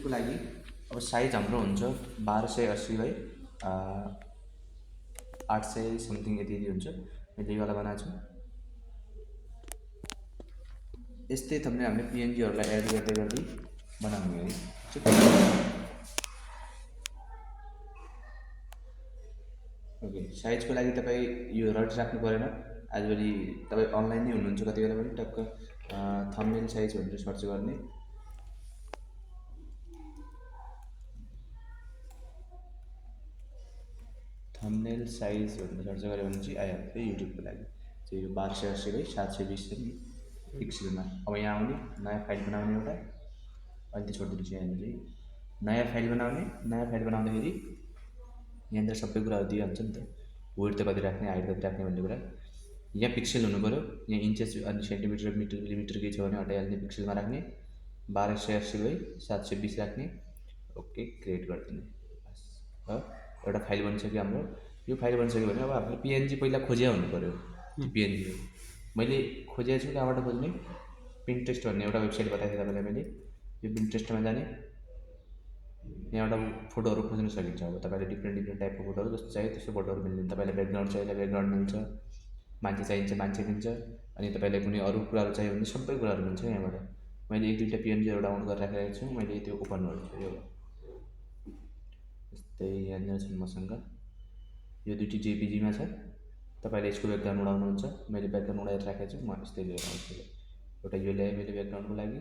युट्युबको लागि अब साइज हाम्रो हुन्छ 1280 बाई 800 समथिङ यति यति हुन्छ। मैले यो वाला बनाएको छु। यस्तै थम्बनेल हामीले पिएनजीहरूलाई एड गर्दै गर्दै बनाउने है। ओके, साइजको लागि तपाईँ यो रट राख्नु परेन। आजभोलि तपाईँ अनलाइन नै हुनुहुन्छ कति बेला पनि टक्क थम्बनेल साइज भनेर सर्च गर्ने। थम्बनेल साइज भनेर सर्च गऱ्यो भने चाहिँ आइहाल्छ युट्युबको लागि चाहिँ। यो 1280 बाई 720 छ नि पिक्सलमा। अब यहाँ आउने नयाँ फाइल बनाउने एउटा, अहिले छोडिदिनुहोस्। यहाँ चाहिँ नयाँ फाइल बनाउने। नयाँ फाइल बनाउँदाखेरि यहाँनिर सबै कुराहरू दिइहाल्छ नि त, वेट त कति राख्ने, हाइट कति राख्ने भन्ने कुरा। यहाँ पिक्सल हुनु पऱ्यो, यहाँ इन्चेस अनि सेन्टिमिटर मिटर मिलिमिटर केही छ भने हटाइहाल्ने, पिक्सलमा राख्ने। 1280 बाई 720 राख्ने। ओके, क्रिएट गरिदिने। बस हो, एउटा फाइल बनिसक्यो हाम्रो। यो फाइल बनिसक्यो भने अब हामीले पिएनजी पहिला खोजिया हुनु पऱ्यो। पिएनजी मैले खोजेको छु, कहाँबाट खोज्ने? पिन्ट्रेस्ट भन्ने एउटा वेबसाइट बताएको थिएँ तपाईँलाई मैले। यो पिन्ट्रेस्टमा जाने, यहाँबाट फोटोहरू खोज्न सकिन्छ। अब तपाईँले डिफ्रेन्ट टाइपको फोटोहरू जस्तो चाहियो त्यस्तो फोटोहरू मिल्दैन। तपाईँलाई ब्याकग्राउन्ड चाहियो ब्याकग्राउन्ड मिल्छ, मान्छे चाहिन्छ मान्छे मिल्छ, अनि तपाईँलाई कुनै अरू कुराहरू चाहियो भने सबै कुराहरू मिल्छ यहाँबाट। मैले एक दुईवटा पिएनजीहरू डाउनलोड गरेर राखेको छु, मैले त्यो ओपन गर्छु। यो यस्तै यहाँनिर छ मसँग, यो दुईवटी जेपिजीमा छ। तपाईँले यसको ब्याकग्राउन्ड उडाउनुहुन्छ, मैले ब्याकग्राउन्ड उडाएर राखेको छु। म यस्तै लिएर आउँछु। एउटा यो ल्याएँ मैले ब्याकग्राउन्डको लागि,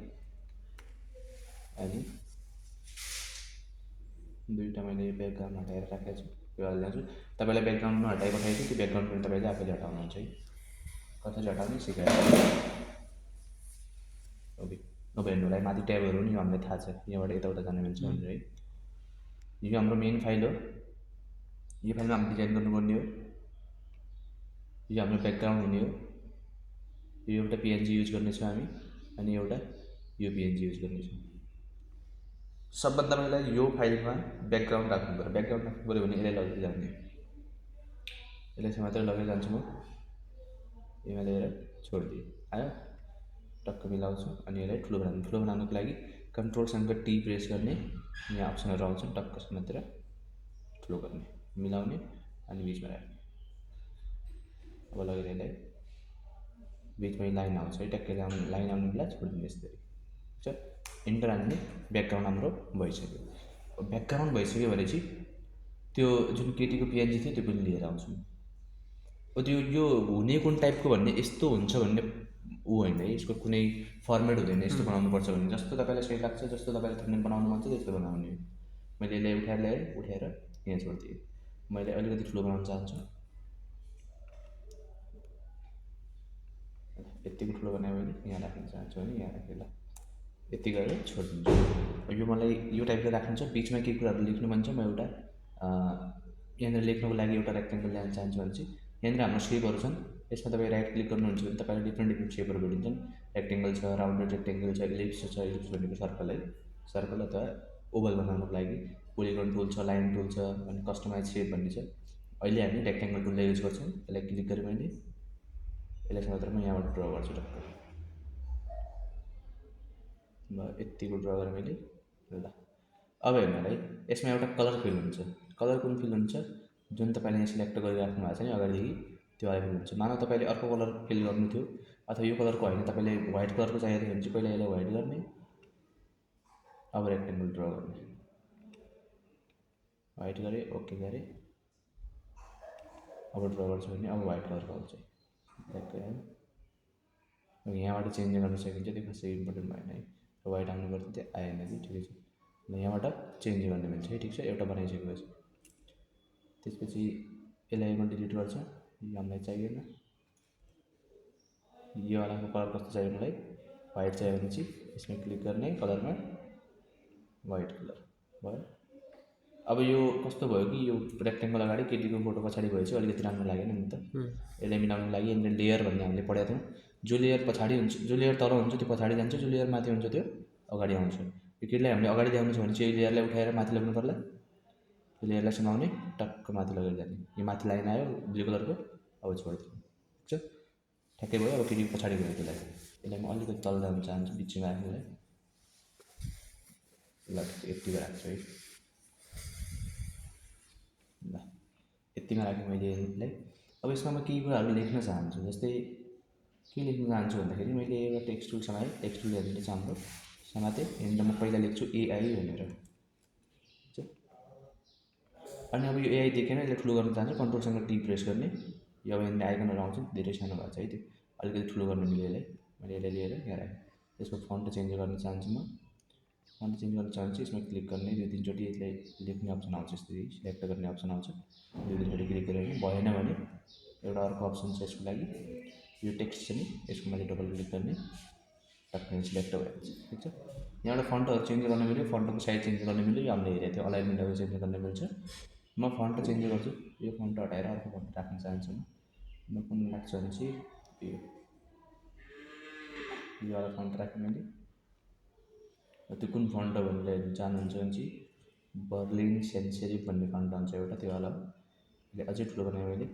अनि दुईवटा मैले ब्याकग्राउन्ड हटाएर राखेको छु। यो हालिदिन्छु। तपाईँलाई ब्याकग्राउन्डमा हटाइ पठाएको त्यो ब्याकग्राउन्ड पनि तपाईँले आफैले हटाउनुहुन्छ है। कसरी हटाउने सिकाएर। ओके, अब हेर्नु होला, माथि ट्याबहरू नि हामीलाई थाहा छ, यहाँबाट यताउता जानु मिल्छ भनेर है। यो हाम्रो मेन फाइल हो। यो फाइलमा हामी डिजाइन गर्नुपर्ने हो। यो हाम्रो ब्याकग्राउन्ड हुने हो। यो एउटा पिएनजी युज गर्नेछौँ हामी, अनि एउटा यो पिएनजी युज गर्नेछौँ। सबभन्दा पहिला यो फाइलमा ब्याकग्राउन्ड राख्नु पऱ्यो। ब्याकग्राउन्ड राख्नु पऱ्यो भने यसलाई लगेर जाने, यसलाई चाहिँ मात्रै लगेर जान्छु म। यसमा लिएर छोडिदिएँ, आयो टक्क मिलाउँछु अनि यसलाई ठुलो बनाउनु। ठुलो बनाउनुको लागि कन्ट्रोलसँग टी प्रेस गर्ने, यहाँ अप्सनहरू आउँछ, टक्क समातेर ठुलो गर्ने, मिलाउने अनि बिचमा राख्ने। अब लगेर यसलाई बिचमा लाइन आउँछ है, टक्कै लाइन आउने बेला छोडिदिने यसरी। छ इन्टर हान्ने, ब्याकग्राउन्ड हाम्रो भइसक्यो। ब्याकग्राउन्ड भइसक्यो भने चाहिँ त्यो जुन केटीको पिएनजी थियो त्यो पनि लिएर आउँछु। त्यो यो हुने कुन टाइपको भन्ने यस्तो हुन्छ भन्ने ऊ होइन है, यसको कुनै फर्मेट हुँदैन यस्तो बनाउनुपर्छ भन्ने। जस्तो तपाईँलाई सही लाग्छ, जस्तो तपाईँलाई थम्बनेल बनाउनु मन छ त्यस्तो बनाउने। मैले यसलाई उठाएर ल्याएँ, उठाएर यहाँ छोडिदिएँ। मैले अलिकति ठुलो बनाउन चाहन्छु, यतिको ठुलो बनायो भने यहाँ राख्न चाहन्छु भने यहाँ राखेँ। ल यति गरेर छोडिदिन्छु। यो मलाई यो टाइपको राख्नु छ। बिचमा केही कुराहरू लेख्नु मन छ, म एउटा यहाँनिर लेख्नुको लागि एउटा रेक्टेङ्गल ल्याउन चाहन्छु भने चाहिँ यहाँनिर हाम्रो सेपहरू छन्। यसमा तपाईँ राइट क्लिक गर्नुहुन्छ भने तपाईँलाई डिफ्रेन्ट सेपहरू भेटिन्छन्। रेक्टेङ्गल छ, राउन्डेड रेक्टेङ्गल छ, इलिप्स छ। इलिप्स भनेको सर्कल है, सर्कल अथवा ओभल बनाउनुको लागि पोलिगन टुल छ, लाइन टुल छ, अनि कस्टमाइज सेप भन्ने छ। अहिले हामी रेक्टेङ्गल टुललाई युज गर्छौँ। यसलाई क्लिक गरेँ मैले, यसलाई मात्र म यहाँबाट ड्र गर्छु टक्क। ल यतिको ड्र गरेँ मैले। ल अब हेर्नु होला है, यसमा एउटा कलर फिल हुन्छ। कलर कुन फिल हुन्छ? जुन तपाईँले यहाँ सिलेक्ट गरिराख्नु भएको छ नि अगाडिदेखि, त्यो वाला फिल हुन्छ। मानव तपाईँले अर्को कलर फिल गर्नु थियो अथवा यो कलरको होइन, तपाईँले व्हाइट कलरको चाहिएको थियो भने चाहिँ पहिला यसलाई व्हाइट गर्ने, अब रेक्टेङ्गल ड्र गर्ने। व्हाइट गरेँ, ओके गरेँ। अब ड्र गर्छु भने अब व्हाइट कलरको आउँछ। यहाँबाट चेन्ज गर्न सकिन्छ, त्यो खासै इम्पोर्टेन्ट भएन है। व्हाइट आउनु पर्थ्यो, त्यो आएन कि, ठिकै छ। ल यहाँबाट चेन्ज गर्न मिल्छ है, ठिक छ। एउटा बनाइसकेपछि त्यसपछि यसलाई म डिलिट गर्छु, यो हामीलाई चाहिएन। यो वालाको कलर कस्तो चाहियो मलाई? व्हाइट चाहियो भने चाहिँ यसमा क्लिक गर्ने, कलरमा व्हाइट कलर भयो। अब यो कस्तो भयो कि यो रेक्टेङ्गल अगाडि केटीको फोटो पछाडि भएपछि अलिकति राम्रो लागेन नि त। यसलाई मिलाउनुको लागि यहाँनिर लेयर भन्ने हामीले पढेका थियौँ। जो लेयर पछाडि हुन्छ, जो लेयर तल हुन्छ त्यो पछाडि जान्छ, जो लेयर माथि हुन्छ त्यो अगाडि आउँछ। यो केटीलाई हामीले अगाडि ल्याउनु छ भने चाहिँ यो लेयरलाई उठाएर माथि लग्नु पर्ला। यो लेयरलाई समाउने, टक्क माथि लगेर जाने। यो माथि लाइन आयो ब्लू कलरको, अब छोडिदिनु, ठिक छ। ठ्याक्कै भयो। अब केटीको पछाडि गयो त्यसलाई, यसलाई म अलिकति तल ल्याउन चाहन्छु, बिचमा राख्नुलाई। ल यतिको राख्छु है। ल यतिमा राखेँ मैले यसलाई। अब यसमा म केही कुराहरू लेख्न चाहन्छु, जस्तै के लेख्न चाहन्छु भन्दाखेरि मैले एउटा टेक्स्ट टुल समाएँ, टेक्स्ट टुल हेर्नु चाहिँ हाम्रो समातेँ। यहाँनिर म पहिला लेख्छु एआई भनेर, अनि अब यो एआई देखेन, यसलाई ठुलो गर्न चाहन्छु, कन्ट्रोलसँग टी प्रेस गर्ने। यो अब यहाँनिर आइकनहरू आउँछ, धेरै सानो भएको छ है, त्यो अलिकति ठुलो गर्नु मिल्यो यसलाई। मैले यसलाई लिएर यहाँ राखेँ। त्यसको फन्ट चेन्ज गर्न चाहन्छु, म फन्ट चेन्ज गर्न चाहन्छु, यसमा क्लिक गर्ने, 2-3 चोटि यसलाई लेख्ने अप्सन आउँछ, यस्तै सिलेक्ट गर्ने अप्सन आउँछ, 2-3 चोटि क्लिक गरेर भएन भने एउटा अर्को अप्सन छ यसको लागि, यो टेक्स्ट छ नि, यसको माथि डबल क्लिक गर्ने, टक्कै सिलेक्ट भइहाल्छ, ठिक छ। यहाँबाट फन्टहरू चेन्ज गर्न मिल्यो, फन्टको साइज चेन्ज गर्न मिल्यो, यो हामीले हेरेको थियो अलाइनमेन्टहरू चेन्ज गर्न मिल्छ। म फन्ट चेन्ज गर्छु, यो फन्ट हटाएर अर्को फन्ट राख्न चाहन्छु। म कुन राख्छु भने चाहिँ यो वाला फन्ट राखेँ मैले। त्यो कुन फन्ट हो भनेर हेर्नु चाहनुहुन्छ भने चाहिँ बर्लिन सेन्स सेरिफ भन्ने फन्ट हुन्छ एउटा, त्यो वाला हो। अझै ठुलो बनाएँ मैले,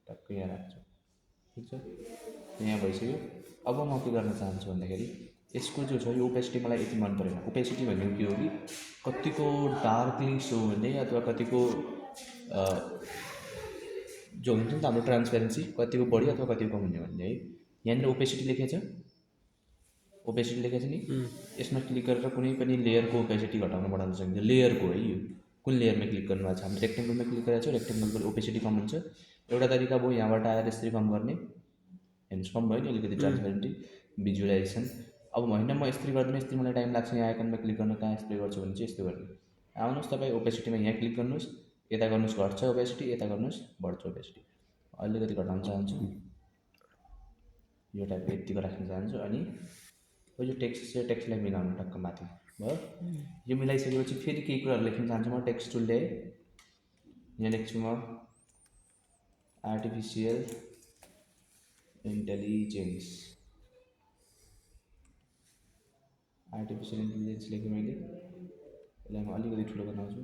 टक्कै यहाँ राख्छु, ठिक छ। यहाँ भइसक्यो। अब म के गर्न चाहन्छु भन्दाखेरि यसको जो छ यो ओपेसिटी मलाई यति मन परेन। ओपेसिटी भनेको के हो कि कतिको डार्कली सो हुने अथवा कतिको जो हुन्छ नि त हाम्रो ट्रान्सपेरेन्सी कतिको बढी अथवा कतिको कम हुने भन्ने है। यहाँनिर ओपेसिटी लेखेको छ, ओपेसिटी लेखेको छ नि, यसमा क्लिक गरेर कुनै पनि लेयरको ओपेसिटी घटाउन बढाउन सकिन्छ। लेयरको है, यो कुन लेयरमा क्लिक गर्नुभएको छ, हामीले रेक्टेङ्गलमा क्लिक गरेको छ, रेक्टेङ्गलको ओपेसिटी कम हुन्छ। एउटा तरिका भयो यहाँबाट आएर यसरी कम गर्ने, हेर्नुहोस् कम भयो नि अलिकति ट्रान्सपेरेन्टी भिजुअलाइजेसन। अब होइन म यस्तरी गर्दैन, यस्तरी मलाई टाइम लाग्छ, यहाँ आइकनमा क्लिक गर्न कहाँ यस्तरी गर्छु भने चाहिँ यस्तो गर्ने। आउनुहोस् तपाईँ ओपेसिटीमा यहाँ क्लिक गर्नुहोस्, यता गर्नुहोस् घट्छ ओपेसिटी, यता गर्नुहोस् बढ्छ ओपेसिटी। अलिकति घटाउन चाहन्छु, यो टाइपको यतिको राख्न चाहन्छु। अनि यो जो टेक्स्ट छ टेक्स्टलाई मिलाउनु टक्क माथि भयो। यो मिलाइसकेपछि फेरि केही कुराहरू लेख्न चाहन्छु म, टेक्स्ट टुल ल्याएँ, यहाँ लेख्छु म आर्टिफिसियल इन्टेलिजेन्स, आर्टिफिसियल इन्टेलिजेन्स लेखेँ मैले। यसलाई म अलिकति ठुलो बनाउँछु,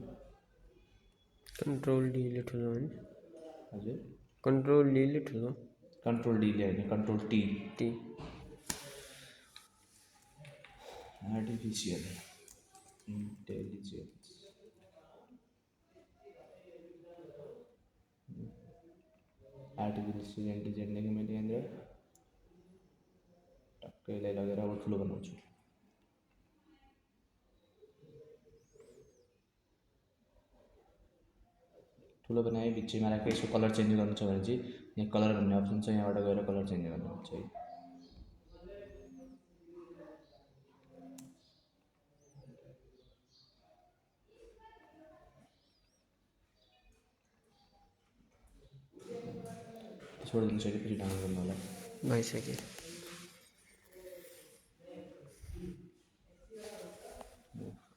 कन्ट्रोल डीले ठुलो भने, हजुर कन्ट्रोल डीले ठुलो, कन्ट्रोल डीले होइन control T, artificial intelligence, artificial intelligence लेखेँ मैले यहाँनिर, टक्कै यसलाई लगेर अब ठुलो बनाउँछु। ठुलो बनाएँ, बिचमा राखेँ। यसको कलर चेन्ज गर्नु छ भने चाहिँ यहाँ कलर भन्ने अप्सन छ, यहाँबाट गएर कलर चेन्ज गर्नुहुन्छ है। छोडिदिनु सकेपछि डाउनलोड गर्नु होला, भइसक्यो।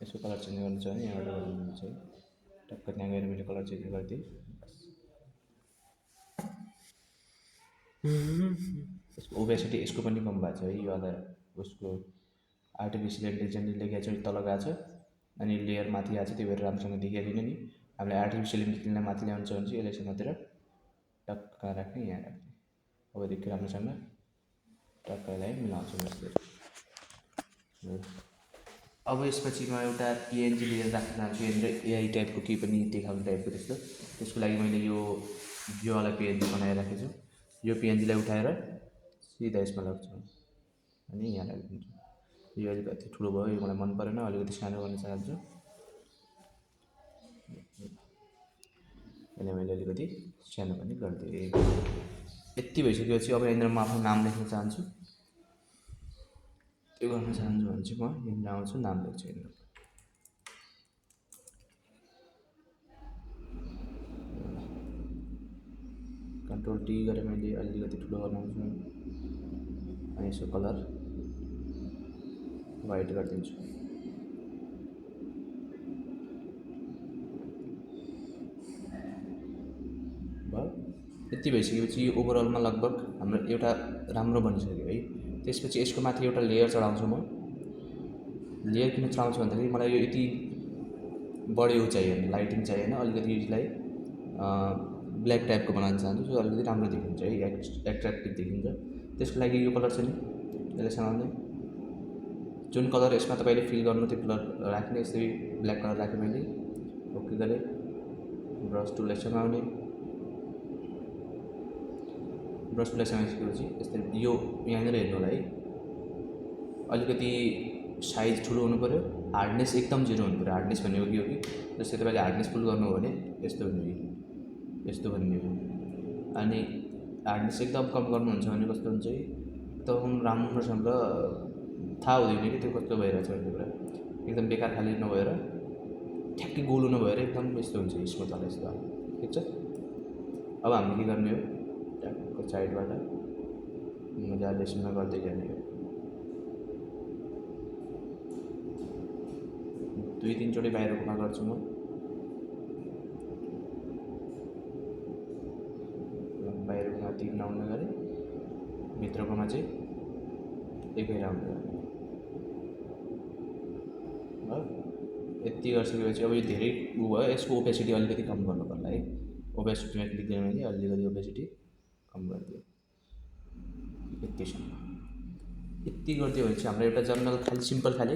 यसको कलर चेन्ज गर्नु छ भने यहाँबाट गर्नुहुन्छ है, टक्क त्यहाँ गएर मैले कलर चेन्ज गरिदिएँ। यसको ओपेसिटी यसको पनि कम भएको छ है, यो वाला उसको आर्टिफिसियल इन्टेलिजेन्स लेखेको छ तल गएको छ, अनि लेयर माथि आएको छ, त्यही भएर राम्रोसँग देखिहाल्दैन नि। हामीले आर्टिफिसियल इन्टेलिजेन्सलाई माथि ल्याउनु छ भने चाहिँ यसलाई समातेर टक्क राख्ने, यहाँ राख्ने। अब देखियो राम्रोसँग टक्क यसलाई मिलाउँछु जस्तै। अब यसपछि म एउटा पिएनजी लिएर राख्न चाहन्छु, यहाँनिर एआई टाइपको केही पनि देखाउने टाइपको त्यस्तो। त्यसको लागि मैले यो वाला पिएनजी बनाएर राखेको छु। यो पिएनजीलाई उठाएर सिधा यसमा लाग्छु अनि यहाँ राखिदिन्छु। यो अलिकति ठुलो भयो, यो मलाई मन परेन, अलिकति सानो गर्न चाहन्छु। यसलाई मैले अलिकति सानो पनि गरिदिएँ। यति भइसकेपछि अब यहाँनिर म आफ्नो नाम लेख्न चाहन्छु। त्यो गर्न चाहन्छु भने चाहिँ म यहाँनिर आउँछु, नाम लेख्छु यहाँनिर। कन्ट्रोल टी गरेर मैले अलिकति ठुलो बनाउँछु अनि यसको कलर वाइट गरिदिन्छु। भयो। यति भइसकेपछि यो ओभरअलमा लगभग हाम्रो एउटा राम्रो बनिसक्यो है। त्यसपछि यसको माथि एउटा लेयर चढाउँछु म। लेयर किन चढाउँछु भन्दाखेरि मलाई यो यति बढी चाहिएन, लाइटिङ चाहिएन, अलिकति यसलाई ब्ल्याक टाइपको बनाउन चाहन्छु, जो अलिकति राम्रो देखिन्छ है, एट्र्याक्टिभ देखिन्छ। त्यसको लागि यो कलर छ नि, यसलाई समाउने जुन कलर यसमा तपाईँले फिल गर्नु त्यो कलर राख्ने। यसरी ब्ल्याक कलर राखेँ मैले, ओके गरेँ। ब्रस टुल यसमा आउने, ब्रस टुल यसमा आइसकेपछि यस्तै यो यहाँनिर हेर्नु होला है, अलिकति साइज ठुलो हुनु पऱ्यो, हार्डनेस एकदम 0 हुनु पऱ्यो। हार्डनेस भनेको के हो कि जस्तै तपाईँले हार्डनेस फुल गर्नु हो भने यस्तो हुने हो, यस्तो भन्ने हो। अनि हार्डनेस एकदम कम गर्नुहुन्छ भने कस्तो हुन्छ कि एकदम राम्रोसँग थाहा हुँदैन कि त्यो कस्तो भइरहेछ भन्ने कुरा। एकदम बेकार खाले नभएर ठ्याक्कै गोलो नभएर एकदम यस्तो हुन्छ स्मुथ वाला यस्तो, ठिक छ। अब हामीले के गर्ने हो, ट्यापको साइडबाट मजाले यसमा गर्दै जाने हो। 2-3 चोटि बाहिरकोमा गर्छु म, बाहिरकोमा 3 राउन्ड गरेँ, भित्रकोमा चाहिँ 1 राउन्ड गरेँ। यति गरिसकेपछि अब यो धेरै उ भयो, यसको ओपेसिटी अलिकति कम गर्नु पर्ला है। ओपेसिटीमा क्लिक गरेँ मैले, अलिकति ओपेसिटी कम गरिदियो, यतिसम्म। यति गरिदियो भने चाहिँ हाम्रो एउटा जनरल खालि सिम्पल खाले